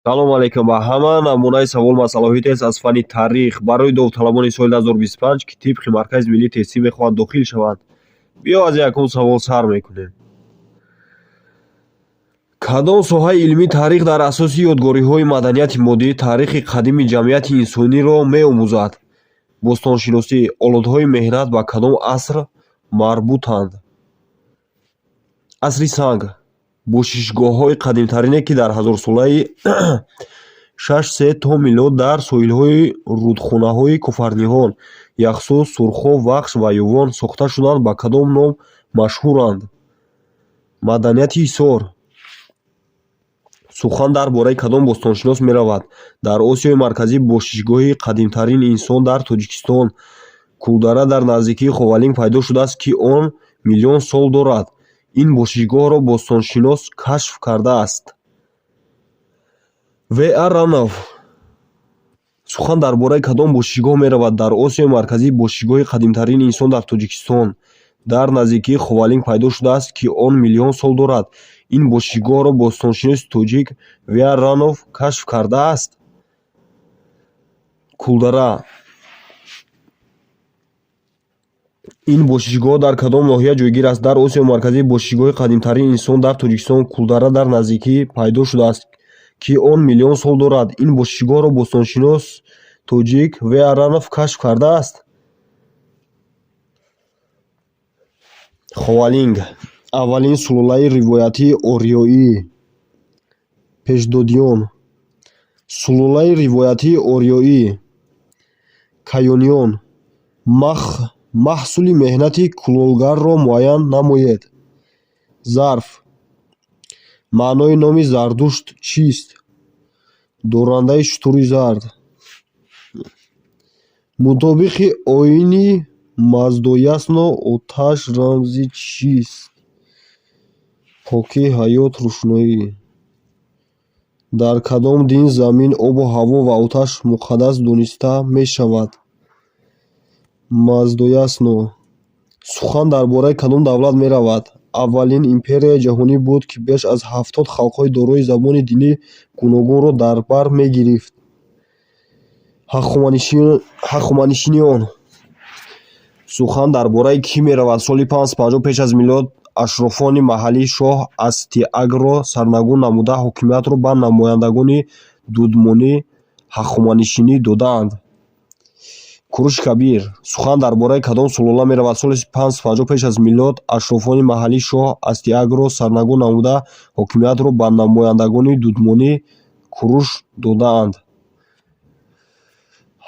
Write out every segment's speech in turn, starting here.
Салом алейкум ба ҳама. Намунаи савол масъалаҳои тест аз фанни таърих барои довталабони соли 2025, ки тибқи Маркази миллии тестӣ мехоҳанд дохил шаванд. Биё, аз якум савол сар мекунем. Кадом соҳаи илмии таърих дар асоси ёдгориҳои маданияти моддӣ таърихи қадими ҷамъияти инсониро меомӯзад? Бостоншиносӣ. Олотҳои меҳнат ба кадом аср марбутанд? Асри санг. Бошишгоҳҳои қадимтарине, ки дар ҳазорсолаи 6-3 то милод дар соҳилҳои рудхонаҳои Кофарниҳон, Яхсу, Сурхоб, Вахш ва Ёвон сохта шуданд, ба кадом ном машҳуранд? Маданияти Ҳисор. Сухан дар бораи кадом бостоншинос меравад? Дар Осиёи Марказӣ бошишгоҳи қадимтарини инсон дар Тоҷикистон Кулдара дар наздикии Ховалинг пайдо шудааст, ки он миллион сол дорад. Ин бошишгоҳро бостоншинос кашф кардааст. В. А. Ранов. Сухан дар бораи кадом бошишгоҳ меравад? Дар Осиёи Марказӣ бошишгоҳи қадимтарини инсон дар Тоҷикистон дар наздикии Ховалинг пайдо шудааст, ки он миллион сол дорад. Ин бошишгоҳро бостоншиноси тоҷик В. А. Ранов кашф кардааст. Кулдара. Ин бошишгоҳ дар кадом ноҳия ҷойгир аст? Дар Осиёи Марказӣ бошишгоҳи қадимтарини инсон дар Тоҷикистон Кулдара дар наздикӣ пайдо шудааст, ки он миллион сол дорад. Ин бошишгоҳро бостоншинос тоҷик В. А. Ранов кашф кардааст. Ховалинг. Аввалин сулолаи ривоятии ориёӣ. Пешдодиён. Сулолаи ривоятии ориёӣ. Каёниён. Маҳсули меҳнати кулолгарро муайян намоед. Зарф. Маънои номи Зардушт чист? Дорандаи шутури зард. Мутобиқи оини Маздоясно оташ рамзи чист? Покӣ, ҳаёт, рӯшноӣ. Дар кадом дин замин, обу ҳаво ва оташ муқаддас дониста мешавад? Маздоясно. Сухан дар бораи кадом давлат меравад? Аввалин империяи ҷаҳонӣ буд, ки беш аз 70 халқҳои дорои забону дини гуногунро дар бар мегирифт. Ҳахоманишиён. Сухан дар бораи кӣ меравад? Соли 550 пеш аз милод ашрофони маҳаллӣ шоҳ Астиагро сарнагун намуда, ҳокимиятро ба намояндагони дудмонии ҳахоманишинӣ додаанд. Куруши Кабир. Сухан дар бораи кадом сулола меравад? Соли 550 пеш аз милод ашрофони маҳаллӣ шоҳ Астиагро сарнагун намуда, ҳокимиятро ба намояндагони дудмонии Куруш додаанд.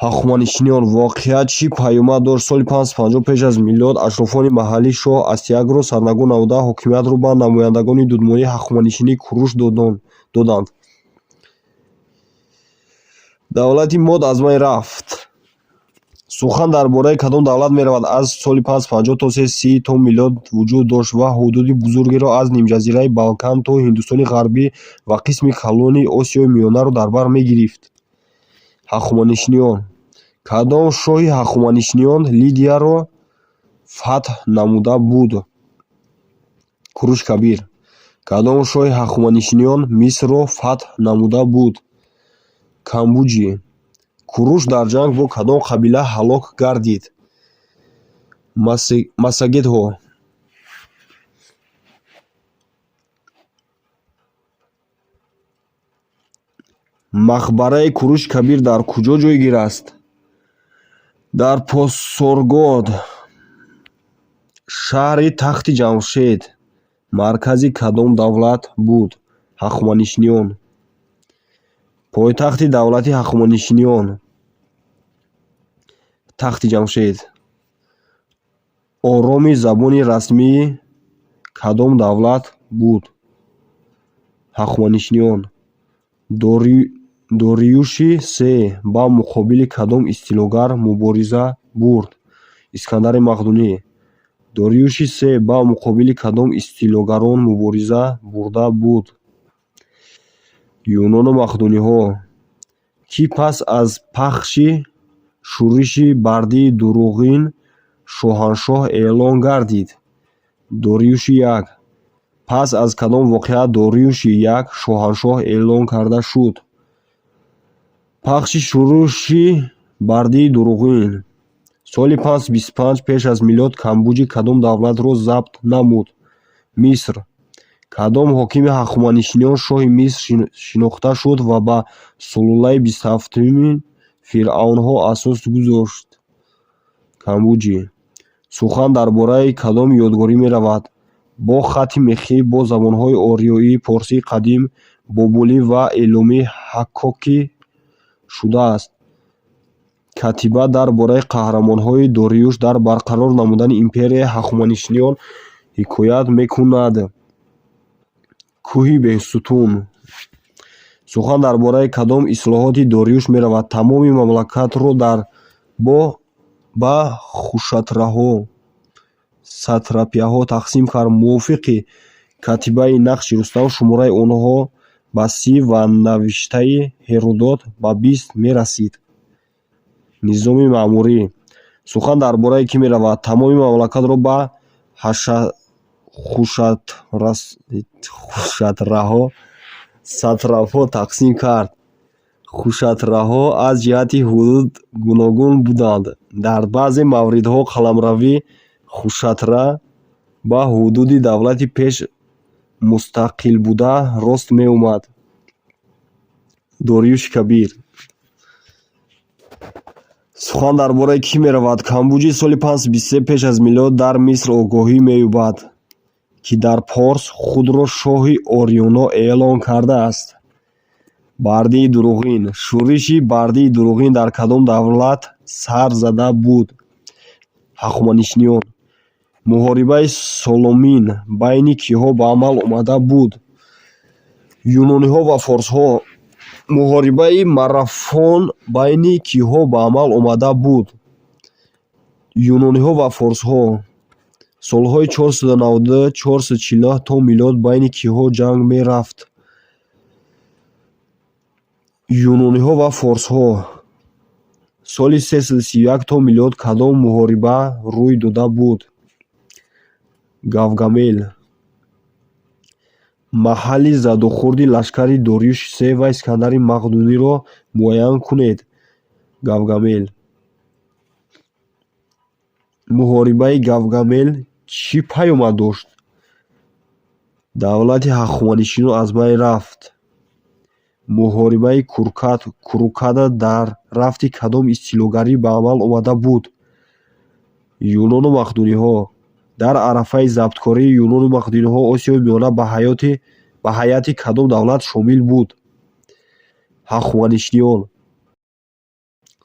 Ҳахоманишиён. Воқеа чӣ паёмад дошт? Соли 550 пеш аз милод ашрофони маҳаллӣ шоҳ Астиагро сарнагун намуда, ҳокимиятро ба намояндагони дудмонии ҳахоманишинии Куруш доданд. Давлати Мод аз байн рафт. Сухан дар бораи кадом давлат меравад? Аз соли 550 то 330 то милод вуҷуд дошт ва ҳудуди бузургеро аз нимҷазираи Балкан то Ҳиндустони Ғарбӣ ва қисми калони Осиёи Миёнаро дар бар мегирифт. Ҳахоманишиён. Кадом шоҳи ҳахоманишиён Лидияро фатҳ намуда буд? Куруши Кабир. Кадом шоҳи ҳахоманишиён Мисрро фатҳ намуда буд? Камбуҷӣ. Куруш дар ҷанг бо кадом қабила ҳалок гардид? Массагетҳо. Мақбараи Куруши Кабир дар куҷо ҷойгир аст? Дар Посоргод. Шаҳри Тахти Ҷамшед маркази кадом давлат буд? Ҳахоманишиён. Пойтахти давлати Ҳахоманишиён. Тахти Ҷамшед. Оромӣ забони расмии кадом давлат буд? Ҳахоманишиён. Дориюши Се ба муқобили кадом истилогар мубориза бурд? Искандари Мақдунӣ. Дориюши Се ба муқобили кадом истилогарон мубориза бурда буд? Юнону мақдуниҳо. Кӣ пас аз пахши шӯриши бардии дурӯғин шоҳаншоҳ эълон гардид? Дориюши Як. Пас аз кадом воқеа Дориюши Як шоҳаншоҳ эълон карда шуд? Пахши шӯриши Бардии дурӯғин. Соли 525 пеш аз милод Камбуҷи кадом давлатро забт намуд? Миср. Кадом ҳокими ҳахоманишиён шоҳи Миср шинохта шуд ва ба сулолаи 27-уми фиръавнҳо асос гузошт? Камбуҷӣ. Сухан дар бораи кадом ёдгорӣ меравад? Бо хатти мехӣ, бо забонҳои ориёӣ, порсии қадим, бобулӣ ва эломӣ ҳаккокӣ шудааст. Катиба дар бораи қаҳрамониҳои Дориюш дар барқарор намудани империяи ҳахоманишиён ҳикоят мекунад. Кӯҳи Бесутун. Сухан дар бораи кадом ислоҳоти Дориюш меравад? Тамоми мамлакатро ба хушатраҳо сатрапияҳо тақсим кард. Мувофиқи катибаи Нақши Рустам, шумораи онҳо ба 30 ва навиштаи Ҳеродот ба 20 мерасид. Низоми маъмурӣ. Сухан дар бораи кӣ меравад? Тамоми мамлакатро ба хушатраҳо сатрапҳо тақсим кард. Хушатраҳо аз ҷиҳати ҳудуд гуногун буданд. Дар баъзе мавридҳо қаламрави хушатра ба ҳудуди давлати пеш мустақилбуда рост меомад. Дориюши Кабир. Сухан дар бораи кӣ меравад? Камбуҷи соли 523 пеш аз милод дар Миср огоҳӣ меёбад, ки дар Порс худро шоҳи ориёно эълон кардааст. Бардии дурӯғин. Шӯриши Бардии дурӯғин дар кадом давлат сар зада буд? Ҳахоманишиён. Муҳорибаи Соломин байни киҳо ба амал омада буд? Юнониҳо ва форсҳо. Муҳорибаи Марафон байни киҳо ба амал омада буд? Юнониҳо ва форсҳо. Солҳои 492-449 то милод байни киҳо ҷанг мерафт? Юнониҳо ва форсҳо. Соли 331 то милод кадом муҳориба рӯй дода буд? Гавгамел. Маҳалли задухӯрди лашкари Дориюши Се ва Искандари Мақдуниро муайян кунед. Гавгамел. Муҳорибаи Гавгамел чӣ паёмад дошт? Давлати ҳахоманишиён аз байн рафт. Муҳорибаи Курукада дар рафти кадом истилогарӣ ба амал омада буд? Юнону мақдуниҳо. Дар арафаи забткории юнону мақдуниҳо Осиёи Миёна ба ҳайати кадом давлат шомил буд? Ҳахоманишиён.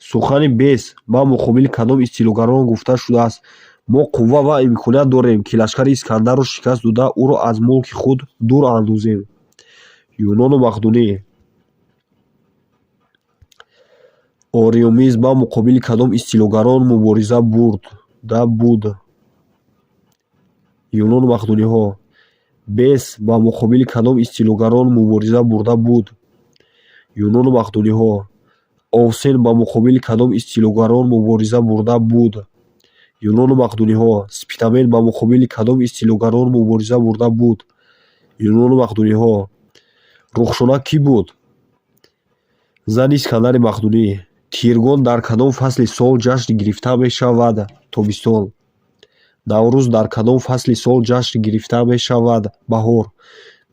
Сухани Бес ба муқобили кадом истилогарон гуфта шудааст? Мо қувва ва имконият дорем, ки лашкари Искандарро шикаст дода, ӯро аз мулки худ дур андозем. Юнону мақдунӣ. Ориёмиз ба муқобили кадом истилогарон мубориза бурда буд? Юнону мақдуниҳо. Бес ба муқобили кадом истилогарон мубориза бурда буд? Юнону мақдуниҳо. Овсен ба муқобили кадом истилогарон мубориза бурда буд? Юнону мақдуниҳо. Спитамен ба муқобили кадом истилогарон мубориза бурда буд? Юнону мақдуниҳо. Рухшона кӣ буд? Зани Искандари Мақдунӣ. Тиргон дар кадом фасли сол ҷашн гирифта мешавад? Тобистон. Наврӯз дар кадом фасли сол ҷашн гирифта мешавад? Баҳор.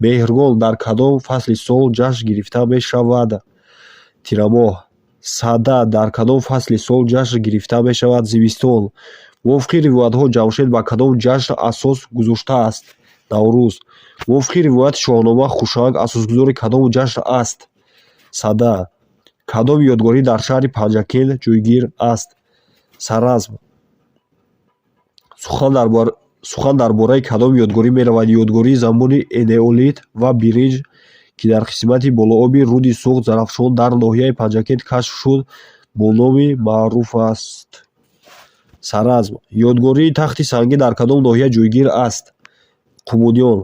Меҳргон дар кадом фасли сол ҷашн гирифта мешавад? Тирамоҳ. Сада дар кадом фасли сол ҷашн гирифта мешавад? Зимистон. Мувофиқи ривоятҳо, Ҷамшед ба кадом ҷашн асос гузоштааст? Наврӯз. Мувофиқи ривояти Шоҳнома, Хушанг асосгузори кадом ҷашн аст? Сада. Кадом ёдгорӣ дар шаҳри Панҷакент ҷойгир аст? Саразм. Сухан дар бораи кадом ёдгорӣ меравад? Ёдгории замони энеолит ва биринҷ, ки дар қисмати болооби рӯди Суғд Зарафшон дар ноҳияи Панҷакент кашф шуд, бо номи маъруф аст. Саразм. Ёдгории Тахти Сангӣ дар кадом ноҳия ҷойгир аст? Қубодиён.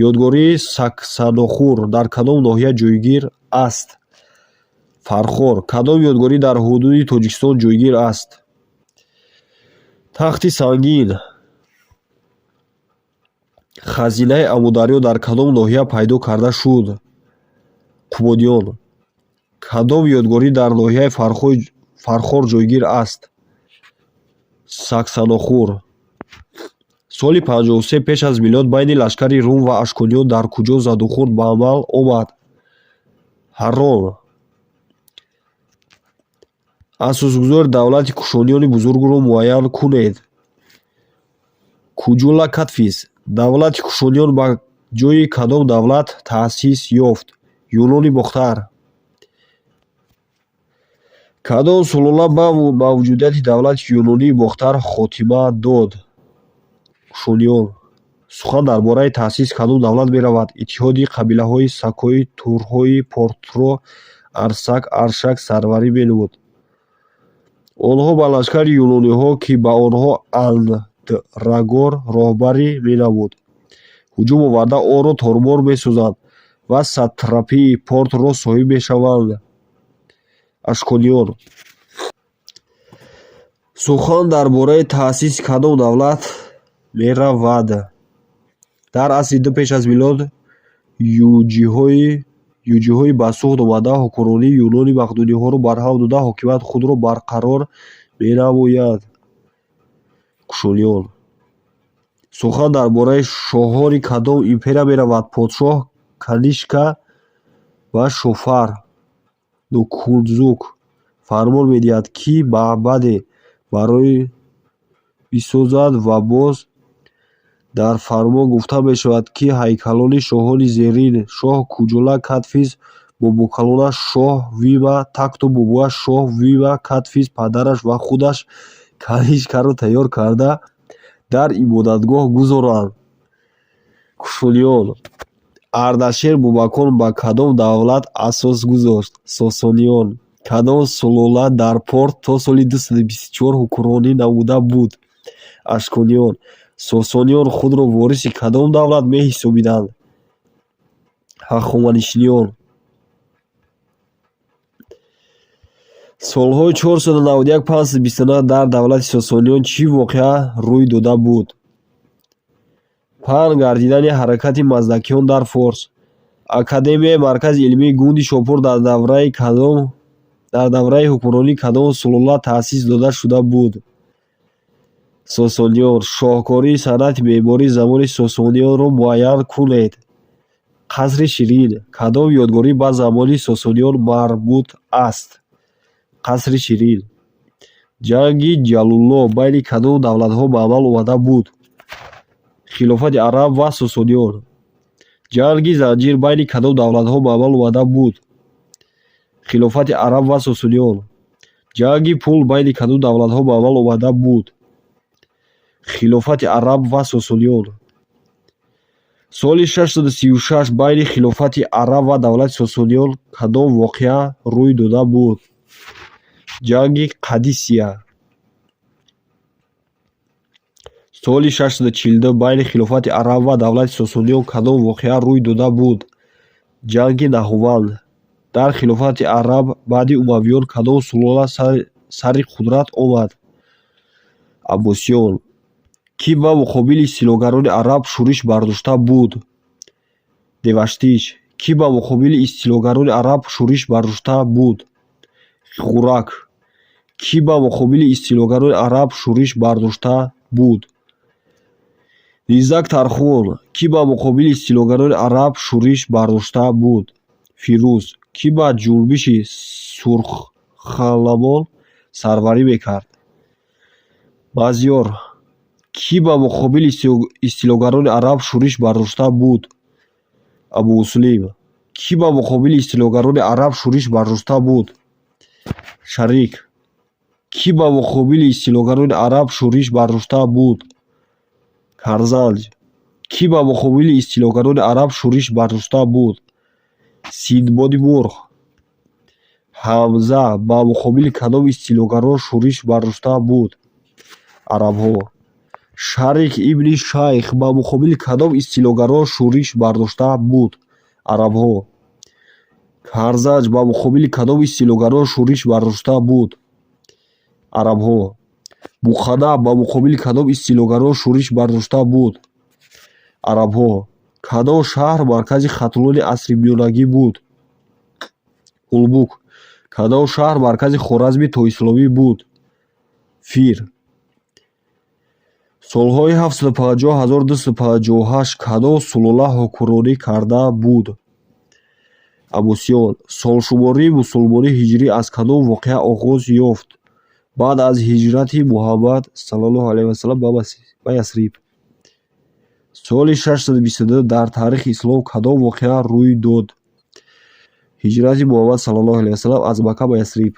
Ёдгории Саксанохур дар кадом ноҳия ҷойгир аст? Фархор. Кадом ёдгорӣ дар ҳудуди Тоҷикистон ҷойгир аст? Тахти Сангин. Хазинаи Амударё дар кадом ноҳия пайдо карда шуд? Қубодиён. Кадом ёдгорӣ дар ноҳияи Фархор ҷойгир аст? Саксанохур. Соли 53 пеш аз милод байни лашкари Рум ва ашкониён дар куҷо задухӯрд ба амал омад? Ҳаррон. Асосгузори давлати Кушониёни бузургро муайян кунед. Куҷула Кадфиз. Давлати Кушониён ба ҷои кадом давлат таъсис ёфт? Юнони Бохтар. Кадом сулола ба мавҷудияти давлати Юнонии Бохтар хотима дод? Кушониён. Сухан дар бораи таъсиси кадом давлат меравад? Иттиҳоди қабилаҳои сакои турҳои Портро Арсак Аршак сарварӣ менамуд. Онҳо ба лашкари юнониҳо, ки ба онҳо Андрагор роҳбарӣ менамуд, ҳуҷум оварда, онро тормор месозанд ва сатрапии Портро соҳиб мешаванд. Ашкониён. Сухан дар бораи таъсиси кадом давлат меравад? Дар асри ду пеш аз милод юҷиҳои ба Суғд омада, ҳукмронии юнони мақдуниҳоро барҳам дода, ҳокимияти худро барқарор менамоянд. Кушониён. Сухан дар бораи шоҳони кадом империя меравад? Подшоҳ Канишка ва Шофар Нукунзук фармон медиҳад, ки маъбаде барои бисозад ва боз дар фармон гуфта мешавад, ки ҳайкалони шоҳони зерин: шоҳ Куҷула Кадфиз, бобокалонаш шоҳ Вима Такту, бобояш шоҳ Вима Кадфиз, падараш ва худаш Канишкаро тайёр карда, дар ибодатгоҳ гузоранд. Кушониён. Ардашер Бобакон ба кадом давлат асос гузошт? Сосониён. Кадом сулола дар Порт то соли 224 ҳукмронӣ намуда буд? Ашкониён. Сосониён худро вориси кадом давлат меҳисобиданд? Ҳахоманишиён. Солҳои 491-529 дар давлати Сосониён чӣ воқеа рӯй дода буд? Паҳн гардидани ҳаракати маздакиён дар Форс. Академияи Маркази илмии Гунди Шопур дар давраи ҳукмронии кадом сулола таъсис дода шуда буд? Сосониён. Шоҳкории санъати меъмории замони Сосониёнро муайян кунед. Қасри Ширин. Кадом ёдгорӣ ба замони Сосониён марбут аст? Қасри Ширин. Ҷанги Ҷалулло байни кадом давлатҳо ба амал омада буд? Хилофати Араб ва Сосониён. Ҷанги Занҷир байни кадом давлатҳо ба амал омада буд? Хилофати Араб ва Сосониён. Ҷанги Пул байни кадом давлатҳо ба амал омада буд? Хилофати Араб ва Сосониён. Соли 636 байни Хилофати Араб ва давлати Сосониён кадом воқеа рӯй дода буд? Ҷанги Қадисия. Соли 642 байни Хилофати Араб ва давлати Сосониён кадом воқеа рӯй дода буд? Ҷанги Наҳованд. Дар Хилофати Араб баъди умавиён кадом сулола сари қудрат омад? Аббосиён. Кӣ ба муқобили истилогарони араб шӯриш бардошта буд? Деваштич. Кӣ ба муқобили истилогарони араб шӯриш бардошта буд? Ғурак. Кӣ ба муқобили истилогарони араб шӯриш бардошта буд? Низак Тархун. Кӣ ба муқобили истилогарони араб шӯриш бардошта буд? Фирӯз. Кӣ ба ҷунбиши Сурхқаламон сарварӣ мекард? Мазёр. Кӣ ба муқобили истилогарони араб шӯриш бардошта буд? Абумуслим. Кӣ ба муқобили истилогарони араб шӯриш бардошта буд? Шарик. Кӣ ба муқобили истилогарони араб шӯриш бардошта буд? Карзанҷ. Кӣ ба муқобили истилогарони араб шӯриш бардошта буд? Синдбоди мурғ. Ҳамза ба муқобили кадом истилогарон шӯриш бардошта буд? Арабҳо. Шарик ибни Шайх ба муқобили кадом истилогарон шӯриш бардошта буд? Арабҳо. Карзанҷ ба муқобили кадом истилогарон шӯриш бардошта буд? Арабҳо. Муқанна ба муқобили кадом истилогарон шӯриш бардошта буд? Арабҳо. Кадом шаҳр маркази Хатлони асри миёнагӣ буд? Ҳулбук. Кадом шаҳр маркази Хоразми тоисломӣ буд? Фир. Солҳои 750-1258 кадом сулола ҳукмронӣ карда буд? Аббосиён. Солшумории мусулмонӣ ҳиҷрӣ аз кадом воқеа оғоз ёфт? Баъд аз ҳиҷрати Муҳаммад саллаллоҳу алайҳи васаллам ба Ясриб. Соли 622 дар таърихи ислом кадом воқеа рӯй дод? Ҳиҷрати Муҳаммад саллаллоҳу алайҳи васаллам аз Макка ба Ясриб.